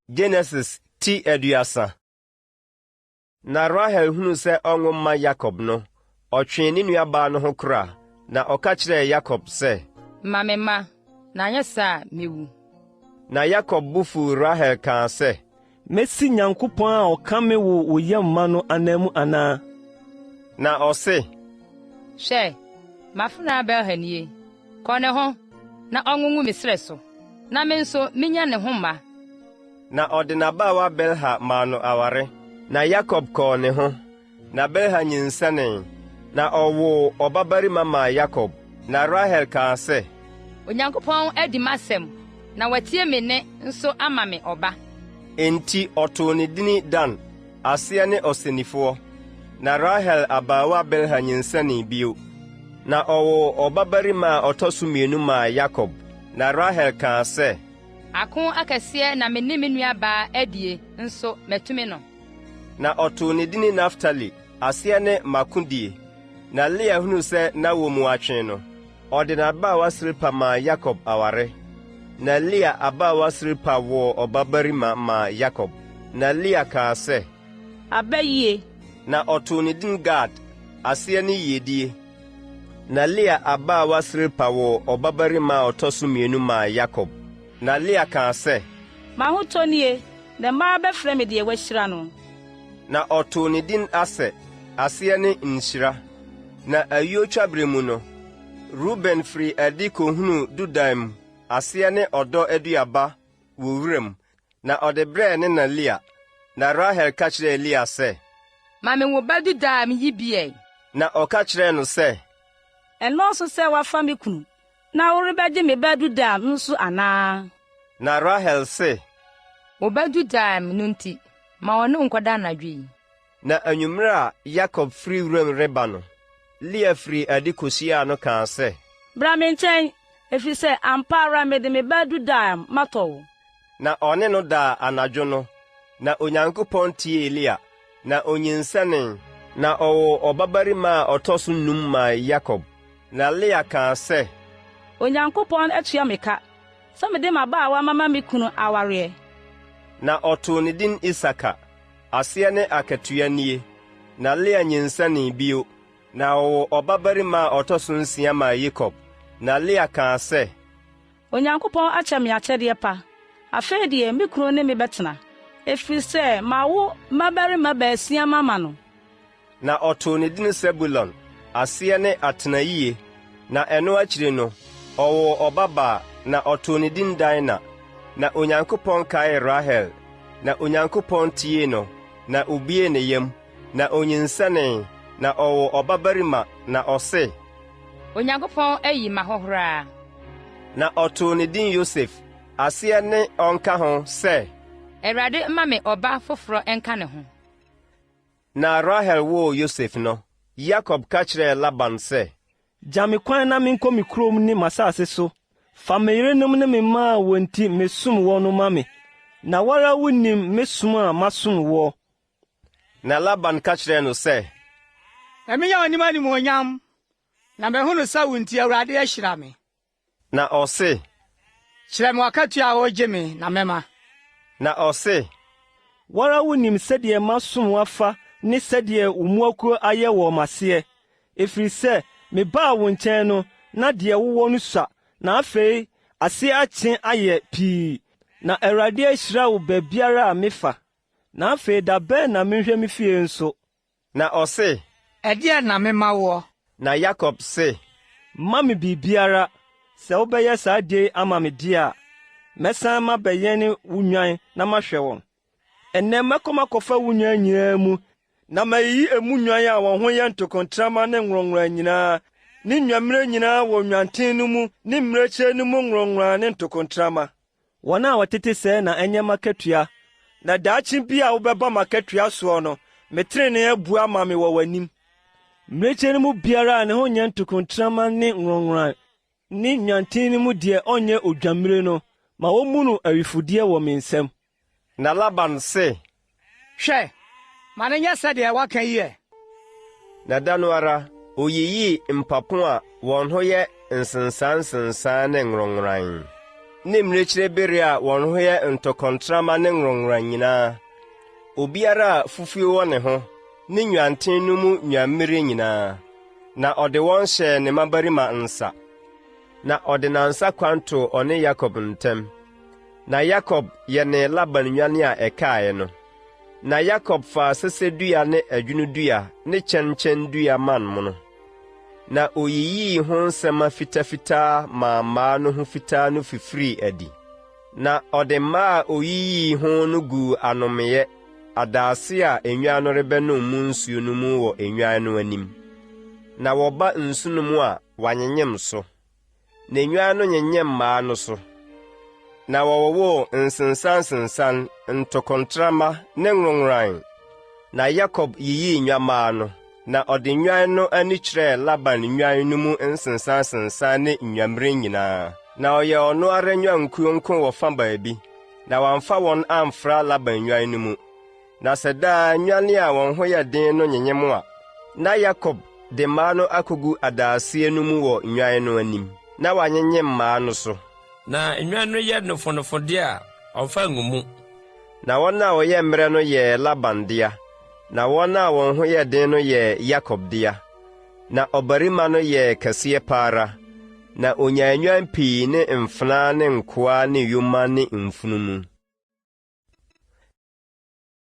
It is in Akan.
Genesis ti 30. Na Rahel hunuu sɛ ɔnwo mma Yakob no, ɔtwee ne nuabaa no ho kora, na ɔka kyerɛɛ Yakob sɛ, Ma me mma, na anyɛ saa a, mewu. Na Yakob bo fuu Rahel kaa sɛ, Mesi Nyankopɔn a ɔka me wo wo yam ma no ananmu anaa? Na ɔse, Hwɛ, m'afenaa Bilha nie. Kɔ ne ho, na ɔnwo ngu me srɛ so, na me nso minya ne ho mma. Na ɔde n'abaawa Bilha maa no aware. Na Yakob kɔɔ ne ho, na Bilha nyinsɛnee, na ɔwoo ɔbabarima maa Yakob. Na Rahel kaa sɛ, Onyankopɔn adi m'asɛm, na watie me nne nso ama me ɔba. Enti ɔtoo ne dini Dan, aseɛ ne Ɔsɛnnifoɔ. Na Rahel abaawa Bilha nyinsɛnee bio, na ɔwoo ɔbabarima a ɔtɔ so mmienu maa Yakob. Na Rahel kaa sɛ, Ako akɛseɛ na me ne me nuabaa adie, nso matumi no. Na ɔtoo ne dini Naftali, aseɛ ne M'akodie. Na Lea hunuu sɛ n'awoɔ mu atwe no, ɔde n'abaawa Silpa maa Yakob aware. Na Lea abaawa Silpa woo ɔbabarima maa Yakob. Na Lea kaa sɛ, Aba yie! Na ɔtoo ne din Gad, aseɛ ne Yiedie. Na Lea abaawa Silpa woo ɔbabarima a ɔtɔ so mmienu maa Yakob. Na Lea kaa sɛ, M'ahotɔ nie, na mmaa bɛfrɛ me deɛ wɔahyira no. Na ɔtoo ne din Aser, aseɛ ne Nhyira. Na ayuo twaberɛ mu no, Ruben firii adi kɔhunuu dudaim, aseɛ ne ɔdɔ aduaba, wɔ wuram, na ɔde brɛɛ ne na Lea. Na Rahel ka kyerɛɛ Lea sɛ, Ma me wo ba dudaim yi bi ɛ! Na ɔka kyerɛɛ no sɛ, Ɛnnɔɔso sɛ woafa me kunu, na worebɛgye me ba dudaim nso anaa? Na Rahel se, Wo ba dudaim no nti, ma ɔne wo nkɔda anadwo yi. Na anwummere a Yakob firi wuram reba no, Lea firii adi kohyiaa no kaa sɛ. Bra me nkyɛn, efisɛ ampa ara mede me ba dudaim matɔ wo. Na ɔne no daa anadwo no. Na Onyankopɔn tiee Lea, na onyinsɛnee, na ɔwoo ɔbabarima a ɔtɔ so nnum maa Yakob. Na Lea kaa sɛ. Onyankopɔn atua me ka sɛ mede m'abaawa mama me kunu awareɛ. Na ɔtoo ne din Isakar, aseɛ ne Akatua Nie. Na Lea nyinsɛnee bio, na ɔwoo ɔbabarima a ɔtɔ so nsia maa Yakob. Na Lea kaa sɛ. Onyankopɔn akyɛ me akyɛdeɛ pa. Afei deɛ me kunu ne me bɛtena, ɛfiri sɛ mawo mmabarima baasia mama no. Na ɔtoo ne din Sebulon, aseɛ ne Atenayie. Na ɛno akyiri no, ɔwoo ɔbabaa, na ɔtoo ne din Dina. Na Onyankopɔn kaee Rahel, na Onyankopɔn tiee no, na obuee ne yam, na onyinsɛnee, na ɔwoo ɔbabarima, na ɔse. Onyankopɔn ayi m'ahohora. Na ɔtoo ne din Yosef, aseɛ ne Ɔnka ho sɛ. Awurade mma me ɔba foforɔ nka ne ho. Na Rahel woo Yosef no, Yakob ka kyerɛɛ Laban sɛ. Gya me kwan na menkɔ me kurom ne m'asase so. Fa me yerenom ne me mma a wɔn nti mesom woɔ no ma me, na wo ara wunim me som a masom woɔ. Na Laban ka kyerɛɛ no sɛ. Ma minnya w'anim animuonyam, na mahunu sɛ wo nti Awurade ahyira me. Na ɔse. Kyerɛ me w'akatua a woregye me, na mɛma. Na ɔse. Wo ara wunim sɛdeɛ masom wo afa ne sɛdeɛ wo mmoakuo ayɛ wɔ m'aseɛ, ɛfiri sɛ mebaa wo nkyɛn no, na deɛ wowɔ no sua, na afei ase akye ayɛ pii, na Awurade ahyira wo baabiara a mefa. Na afei da bɛn na menhwɛ me fie nso? Na ɔse. Ɛdeɛn na memma woɔ? Na Yakob se. Mma me biribiara, sɛ wobɛyɛ saa adeɛ yi ama me deɛ a, mɛsan mabɛyɛne wo nnwan na mahwɛ wɔn. Ɛnnɛ mɛkɔ makɔfa wo nnwan nyinaa mu, na mayiyi emu nnwan a wɔn ho yɛ ntokontrama ne nworonnworan nyinaa, ne nnwammire nyinaa wɔ nnwanten no mu ne mmirekyie no mu nworonnworan ne ntokontrama. Wɔn a wɔtete sɛɛ na ɛnyɛ m'akatua, na daakye bi a wobɛba m'akatua soɔ no, me trenee abu ama me wɔ w'anim. Mmirekyie no mu biara a ne ho nyɛ ntokontrama ne nworonnworan, ne nnwanten no mu deɛ ɔnyɛ odwammire no, ma wɔmmu no awifodeɛ wɔ me nsam. Na Laban se, Hwɛ, ma no nyɛ sɛdeɛ woaka yi ɛ. Na da no ara oyiyii mpapo a wɔn ho yɛ nsensannsensan ne nworonnworan. ne mmirekyibereɛ a wɔn ho yɛ ntɔkɔntrama ne nworonnworan nyinaa, obiara a fufuo wɔ ne ho, ne nnwanten no mu nnwammire nyinaa, na ɔde wɔn hyɛɛ ne mmabarima nsa. Na ɔde nnansa kwan too ɔne Yakob ntam. Na Yakob yɛnee Laban nnwan a ɛkaeɛ no. Na Yakob faa sɛsɛ dua ne ɛdwono dua ne kyɛnkyɛn dua mman mono. Na oyiyii ho nsɛmma fitafitaa maa mmaa no ho fitaa no fifirii adi. Na ɔde mmaa a oyiyii ho no guu anomeeɛ, adaase a nnwan no rebɛnom mu nsuo no mu wɔ nnwan no anim. Na wɔba nsu no mu a, wɔanyenyem so. Na nnwan no nyenyem mmaa no so. Na wɔwowoo nsensansensan, ntokontrama ne nworonnworan. Na Yakob yiyii nnwammaa no, na ɔde nnwan no ani kyerɛɛ Laban nnwan no mu nsensansensan ne nnwammire nyinaa. Na ɔyɛɛ ɔno ara nnwankuo nko wɔ fa baabi, na wamfa wɔn amfra Laban nnwan no mu. Na sɛ daa nnwan a wɔn ho yɛ den no nyenyem a, na Yakob de mmaa no akogu adaaseɛ no mu wɔ nnwan no anim, na wanyenyem mmaa no so. Na nnwan no yɛ nofonofo de a, ɔmfa ngu mu. Na wɔn a wɔyɛ mmerɛ no yɛɛ Laban dea, na wɔn a wɔn ho yɛ den no yɛɛ Yakob dea. Na ɔbarima no yɛɛ kɛseɛ pa ara, na onyaa nnwan pii ne mfenaa ne nkoa ne yoma ne mfunumu.